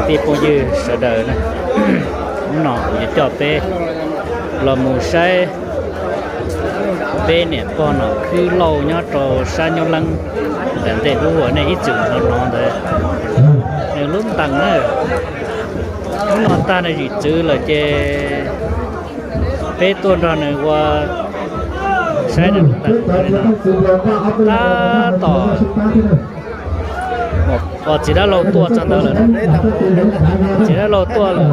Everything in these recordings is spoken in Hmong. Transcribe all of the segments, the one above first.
Tij phooj ywg sawv daws na, hnub no kuv yuav coj peb los mus saib peb niam pog nom khwb lauj nyob rau sab Nyoob Leeb ntawm ntej lub uas nej ib txwm hnov hnov ntawd, nws lub ntees na. Hnub no tag nws zim txwv lawm ces peb tuaj nrog nws ua saib nws lub ntees li no. Tab tom uas txiv dab laug tuaj txog ntawd lawm, txiv dab laug tuaj lawm.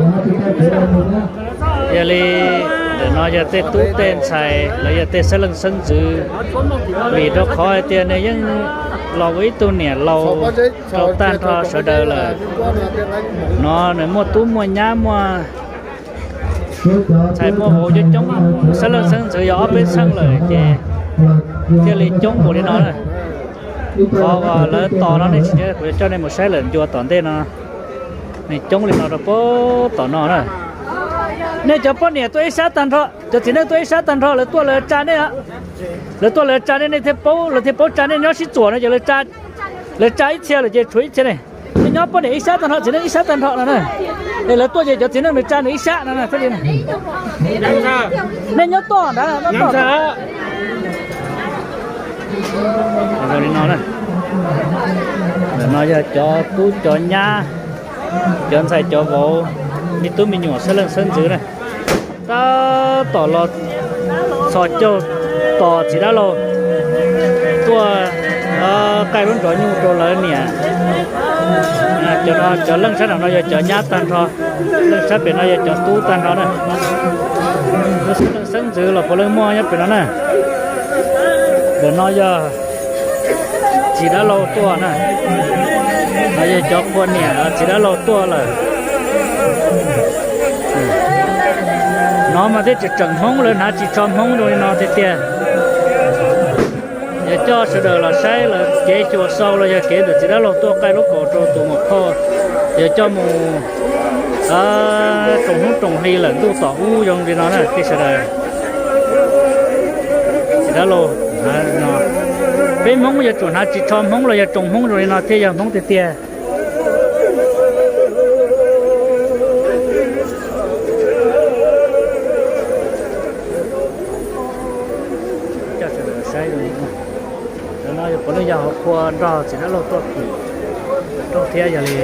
Yog li ntawm no yog tej tub tej ntxhais los yog tej xeeb leej xeeb ntxwv, vim rau qhov hais tias nws yeej los ua ib tug niam laus rau tag nrho sawv daws lawm. No nws muaj tub muaj nyab muaj ntxhais muaj vauv coob coob, xeeb leej xeeb ntxwv yog ob peb xeeb lawm ces thiaj li coob npaum li no na. Qhov uas lawv tos no nej tsis nco, kuv yuav coj nej mus saib lawm ncua tom ntej no, nws coob li no rau puag tom no na. Nej cov poj niam tuaj ib sab tag nrho, cov txiv neej tuaj ib sab tag nrho, lawv tuaj lawv tsa nej, lawv tuaj lawv tsa nej, nej thiaj paub, lawv thiaj paub tsa nej. Nyob sib txuas no ces lawv tsa ib txhia lawm ces tshuav ib txhia ne. Nej nyob poj niam ib sab tag nrho, txiv neej ib sab tag nrho no na. Es lawv tuaj ces cov txiv neej nws tsa nws ib sab no na thiaj li. Nej nyob toj ntawd, nyob toj li no na. Ntawm no yog cov tub cov nyab, cov ntxhais cov vauv, me tub me nyuam xeeb leej xeeb ntxwv na. Tab tom los txhos caug tos txiv dab laug tuaj qaij lub nrov nyuj rau lawv niam. Cov leej sab nram no yog cov nyab tag nrho, leej sab pem no yog cov tub tag nrho na. Xeeb leej xeeb ntxwv los puav leej muaj nyob pem no na. Ntawm no yog txiv dab laug tuaj na, no yog cov qhua niam txiv dab laug tuaj lawm. No mas thiaj tseem tseem Hmoob, lawv hnav ris tsho Hmoob zoo li no tiag tiag. Yog coj sawv daws los saib lawv kev xyuas xau los yog kev ntawm txiv dab laug tuaj qaij lub kaus rau tus muam phauj, yog coj mus roos hnub roos hli lawm ntuj tom ub zoo li no na tij sawv daws. Txiv dab laug, peb Hmoob yog tsuas hnav ris tsho Hmoob los yog roos Hmoob zoo li no thiaj yog Hmoob tiag tiag. Cov no yog puav leej yog hauv qhua nrog txiv dab laug tuaj tim rooj thiab yog li